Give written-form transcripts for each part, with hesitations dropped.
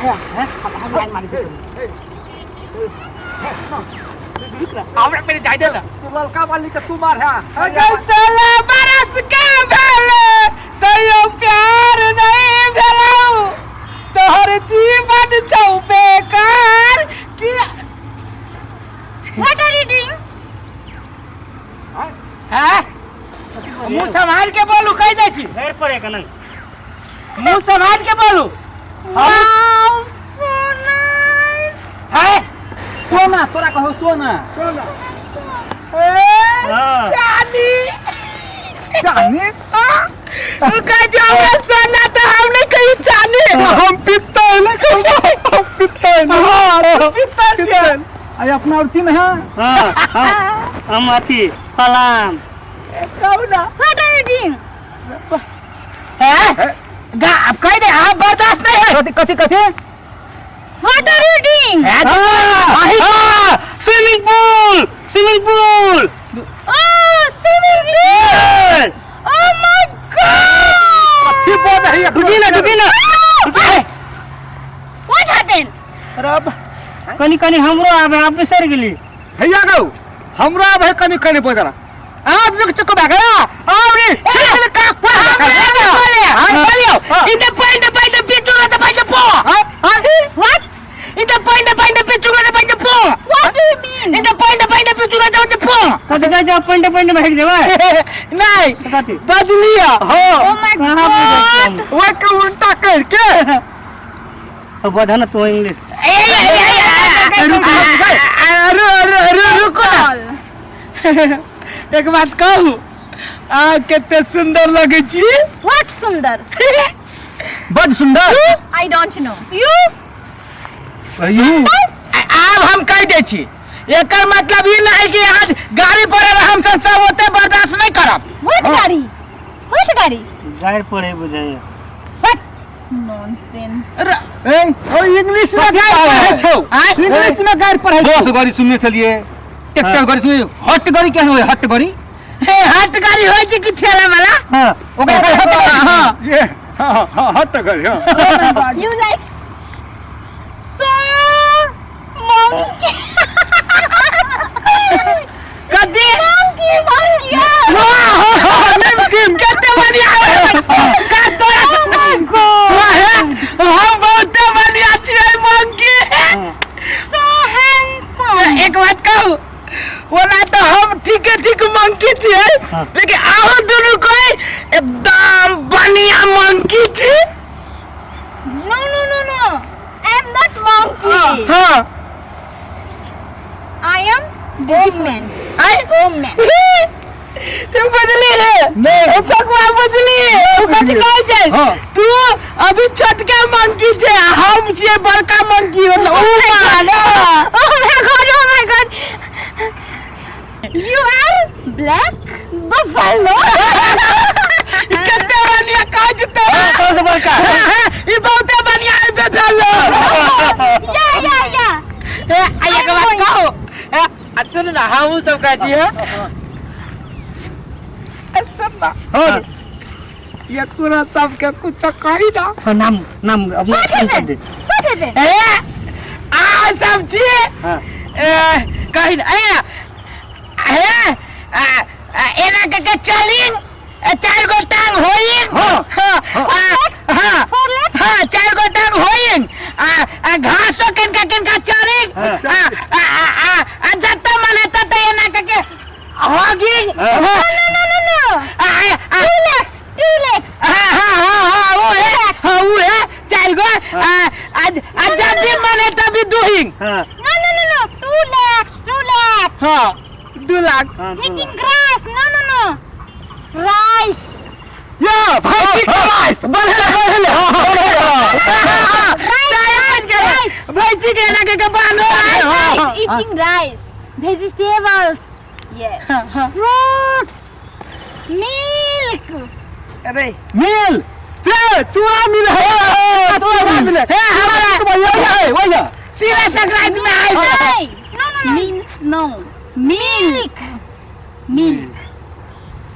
हम लाइन मारै छी। हमरा पहिले जाय दे ना। तू ललका वाली के तू मार है। अगर साला बरस के भेल तैयो प्यार नहीं भेलौ, तोहर जीवन छौ बेकार कि। What are you doing? हैं? मुंह संभाल के बोलू, कहि दै छी। फेर पड़े कनन। मुंह संभाल के बोलू। Wow, so nice. है। सोना तोरा कहू सोना। सोना। हाँ। चांदी। चांदी। तू कह जो हमरा सोना तो हम नहीं कही चांदी। हम पित्तल, हम पित्तल। हाँ, तू पित्तल छे। आई अपना और तीन है। हाँ, हाँ, हम अथी सलाम। कहू ना। What are you doing? हैं? गा अब कह दे, आप बर्दाश्त नहीं है। कथी कथी कथी? What are you doing? Swimming pool, swimming pool. Oh, swimming pool. Oh my God. की बोल रही है? रुकी ना, रुकी ना। What happened? रब कनी कनी हमरो आबे, आप बिसरि गेली। भैया गौ हमरो आबे कनी कनी बजरा। आप जो चुक भागरा आओ रे खेल का बोले हां बोलियो। In the point point पिचु the point पो। What? In the point point पिचु the point पो। What do you mean? In the point point पिचु the point पो। कथी कहै छै? पंड पंड भागि जेबै। नहीं। कथी? बदलिया हो। Oh my कहाँ बुझै God. छियै? वो के उल्टा कर के हम? बधा ना तो इंग्लिश। ए ए ए अरे अरे अरे रुको ना। एक बात कहू, आ कते सुंदर लगे छी। What सुंदर? बड सुंदर। I don't know. You? You आब हम कह दै छी, एकर मतलब ई नहीं कि आज गाड़ी पर हम सब सब ओते बर्दाश्त नहीं करब। What गाड़ी? What गाड़ी? गाड़ि पढ़े बुझाइए। What? Nonsense. ए ओ इंग्लिश में गाड़ पढ़ै छौ। इंग्लिश में गाड़ पढ़ै छौ। बस गाड़ी सुनने छलिए, ट्रैक्टर गाड़ी सुनने, हट गाड़ी केहन होय? हट गाड़ी। हे हट गाड़ी होय छै कि ठेला वाला? हां, ओकरा कहै हट गाड़ी। हां। ये हां हां हट गाड़ी। हां। You like so monkey. कथी? Monkey, monkey. नमकीन कते बढ़िया सर तोरा। हम बहुते बढ़िया छियै monkey. So handsome. एक बात कहू, ओना तो हम ठीके ठीक मंकी छियै, लेकिन अहाँ दुनू कोई एकदम बढ़िया मंकी छी। No, no, no, no. I am not monkey. हाँ। I am woman. I Woman. तू बुझली रे? नहीं। ओ फकुआ बुझली? ओ कथी कहै छै? हाँ। तू अभी छोटका मंकी छै आ हम छियै बड़का मंकी, मतलब ओ मान। Oh my God, oh my God. You are black buffalo. कते बढ़िया कहै छै तोरा। सबसँ बड़का। हाँ, ई बहुते बढ़िया है बेफेलो। Yeah, yeah, yeah. ए, आ एक बात कहू, ए, आ सुन ना, हमहूँ सब कहै छियै। ए, सुन ना। हां। ये तोरा सबके कुछ कही ना। हाँ, नाम नाम अपना What phone कर दे। happened? What happened? ए, आ सब छी। हाँ। ए, कही ना, ए, ए, आ, आ, एना के के चलिंग, ए, चार गो टांग होइंग। हाँ। हाँ, हाँ, Four legs? हाँ, चार गो टांग होइंग, आ, आ, घासो किनका किनका चरिंग, हाँ। आ, आ, आ, आ, आ, जत्ता मन है तत्ता एना के के हॉगिंग। हाँ। No, no, no, no, no. आ, आ, आ, Two legs, two legs. हाँ हाँ हाँ हाँ वो है, हाँ वो है, चार गो, आ, आज आज जब भी मन है तभी दुहिंग। हाँ। No, no, no, no. 2 lakhs, 2 lakhs. हाँ, 2 लाख। हाँ, दू Eating grass. No, no, no. Rice. या भाई की राइस बढ़ले बढ़ले। हां हां। Rice, rice. भैंसी के लगे के बांधो। Rice, rice. Eating rice. Vegetables. Yes. Fruits. Milk. अरे मिल चे चूड़ा मिल है, चूड़ा मिल है। हे हमारा वही है, वही है। तिला संक्रांति में आए। No. No, no, no. Means no. Milk. Milk.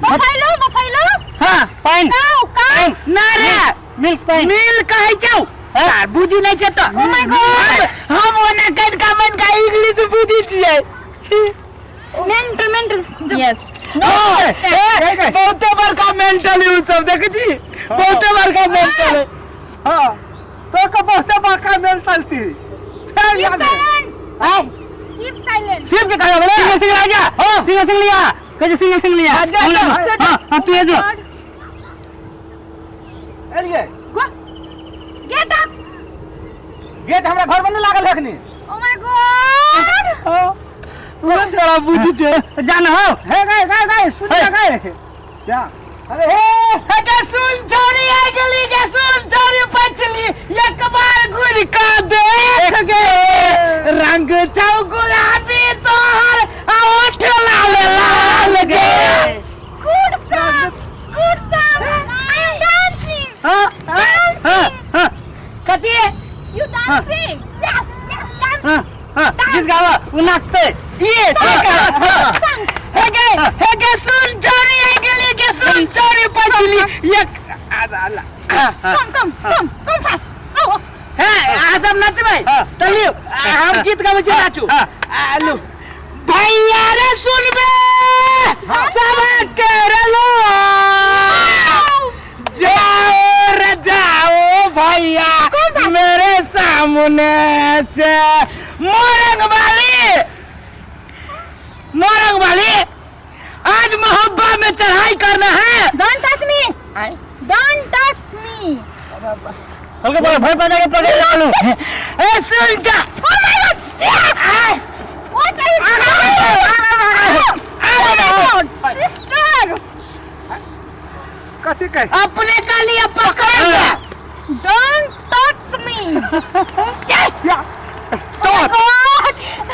Buffalo, buffalo. हाँ। पानि। Cow, cow. ना रे। मिल्क पानि। मिल कहै छौ। यार बुझी नहीं छै तो। Oh my God. हम ओना कनका मनका इंग्लिश बुझी छियै। Mental mental. Yes. No, ए, बहुते बड़का मेंटल उ सब देखै छी, बहुते बड़का मेंटल। हाँ, तो के बहुते बड़का मेंटल थी। फेर याद है। आय Keep silent. Shiv के कहा बोले सिंगल सिंगल आ जा। हां, सिंगल सिंगल लिया, कहे सिंगल सिंगल लिया। जा, जा, जा, जा। हां हां, तू ये जो एलिए। Go. Get up. Gate हमरा घर में नहीं लागल है अखनी। Oh my God. वो थोड़ा बुझी छै। जान हो। हे गाय गाय गाय, सुन जा गाय। क्या? अरे हे। हे के सुन छोरी आ गेली के सुन छोरी पछली एक बार घुर का देख गे, रंग छौ गुलाबी तोहर आ ओठ लाल लाल गे। Good song. Good song. I am dancing. हां हां हां। कथी? You dancing. Yes. Yes. Dancing. हां हां, गीत गावा, उ नाचते। ये से का हे गे, हे गे सुन छोरी आ गेली के सुन छोरी पछली एक Come, come, come, come fast. Oh. हे आ सब नाचबै त लियो, हम गीत गाबै छी, नाचू। आ लू भैया रे सुनबे सब कर लो, जाओ रे जाओ भैया मेरे सामने से। मोरंग वाली, मोरंग वाली आज मोहब्बा में चढ़ाई करना है। Don't touch me. Don't touch me. हल्का बोल, भय पैदा के पकड़ लालू। ए सुन जा। Oh my God. Yeah. What are you doing? Oh my God. Sister. कथी कहे? अपने का लिए पकड़ ले। Don't touch me. Shot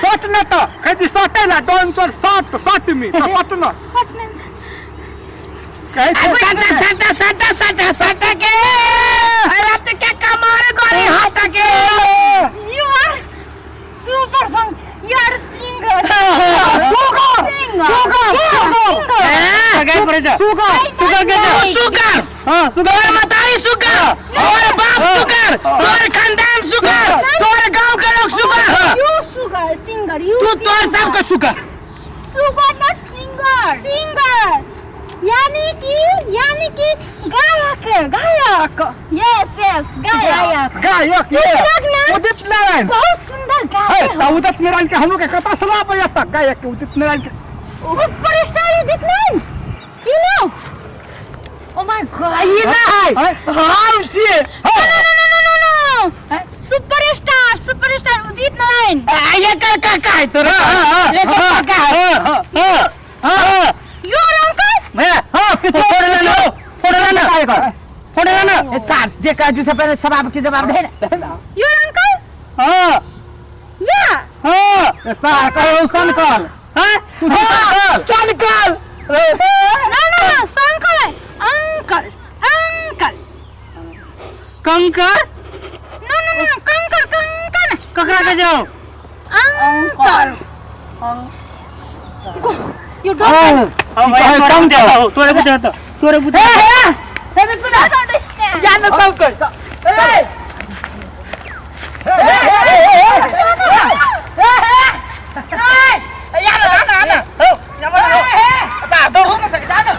shot न तो कहे शॉट ना, don't तोर शॉट शॉट मी तो शॉट न कहे। सटा सटा सटा सटा सटा के रात के कमर गोरी हट के। You are super song. You are singer. Sugar Singer. Sugar sugar. गए पड़े जा। सुगर सुगर के जा। सुगर। हां, सुगर। तोर मतारी सुगर, तोर बाप सुगर, तोर खानदान सुगर, तोर गांव के लोग सुगर। You sugar singer. You तू तोर singer. सबके sugar. Sugar not singer. Singer. यानी कि गायक, गायक। यस यस, गायक। गायक ये ना? उदित नारायण। बहुत सुंदर है गाते हो। तो उदित नारायण के हम लोग के कथा सुना पड़े तक गायक के उदित नारायण के। Superstar Udit Narayan. You know. Oh my God. ई ना है, हम छिए। No no no no no no. Superstar, superstar Udit Narayan. एकर काका है तोरा, एकर काका है। हां हां। Your uncle? भैया हां, कितो फोड़ लेना, फोड़ लेना, फोड़ लेना। ए साहब जे काजू से पहले सवाब के जवाब दे ना। Your uncle? हां। Yeah. हां, सार कहो सनकल। हां, सनकल। सनकल। No no no, uncle है। Uncle, uncle. कंकर। No no no, कंकर कंकर। ककरा के जाओ? Uncle. Go. You don't. हां भैया, कम दे तोरे बुझे तो, तोरे बुझे। हे हे हे सुना। I don't understand. जान सब कर। ए यार आना आना। हो दौड़ हो ना सके जाना।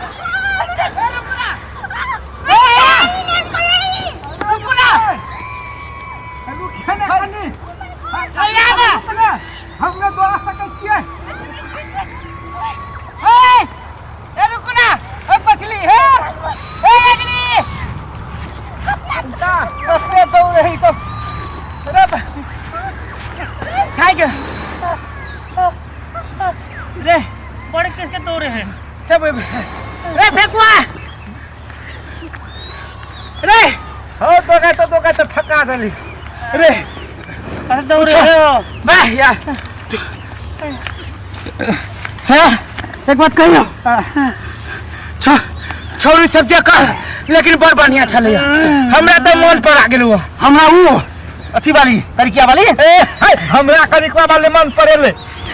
हमने दौड़ा सकै छियै। ए रुकू ना, ए पछली हे, ए अगली अपने दौड़ रही तो रब खाई के रे बड़े किसके दौड़े हैं? सब रे फेकुआ रे। हो दोगा तो थका देली रे। अरे दौड़े हो। वाह यार। हाँ, एक बात कहियो, छौरी सब जे कह लेकिन बड़ बढ़िया छलै। हमरा तऽ मन पर आ गेल। हमरा उ अथी वाली करिकिया वाली। ए हमरा कनिकवा वाले मन पड़ेले।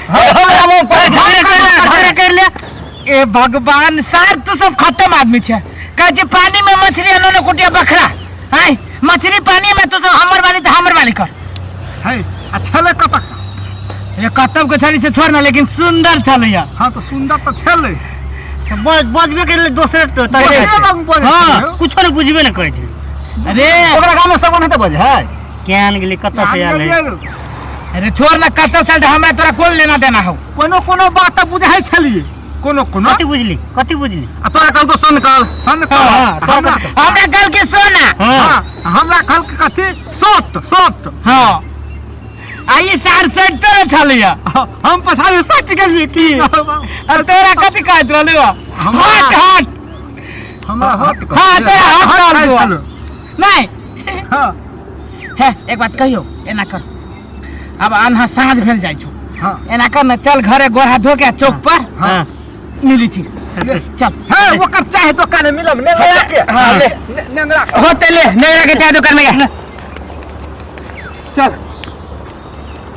हमरा मन पर झगड़े कर ले। ए भगवान सार, तू सब खत्म आदमी छे। कहे छै पानी में मछली अनो न कुटिया बखरा। हाय मछली पानी में तू सब हमर वाली तो हमर वाली कर। है अच्छा ले कतक। ये कतब के छली से छोड़ ना, लेकिन सुंदर छलैया। हाँ तो सुंदर तो छलै। बजबे के दोसर दोसरे रंग बजै हाँ छलै। कुछो ने बुझबे ने करै छै। अरे ओकरा गाम में सब ओनाहिते बजै है। केहन गेलै कतऽ से आयल है। अरे छोड़ ना, कतब साल हमरा तोरा कोन लेना देना हौ। कोनो कोनो बात तऽ बुझै छलियै, कोनो कोनो। कथी बुझली, कथी बुझली? आ तोरा कहल तो सन कहल। सन कहल। हाँ, हमरा हमरा कहल के सोना। हाँ। हाँ, हमरा कहल के कथी सॉफ्ट सॉफ्ट। हाँ आई सार सेट तोरे छलैया। हम पछाड़ी सट गेलियै की। और तोरा कथी कहैत रहलौ? हट हट। हमरा हट कहल। हाँ तोरा हट कहल। हट। नहीं। हाँ। हे एक बात कहियो, एना कर अब अनहा साँझ भेल जाइ छौ। हाँ। एना कर न, चल घरे गोड़ हाथ धो के चौक पर। हाँ। मिली छी, चल। हाँ ओकर चाय दुकान में मिलब नेंगरा के। हाँ, ले। नेंगरा होते ले नेंगरा के चाय दुकान में। चल।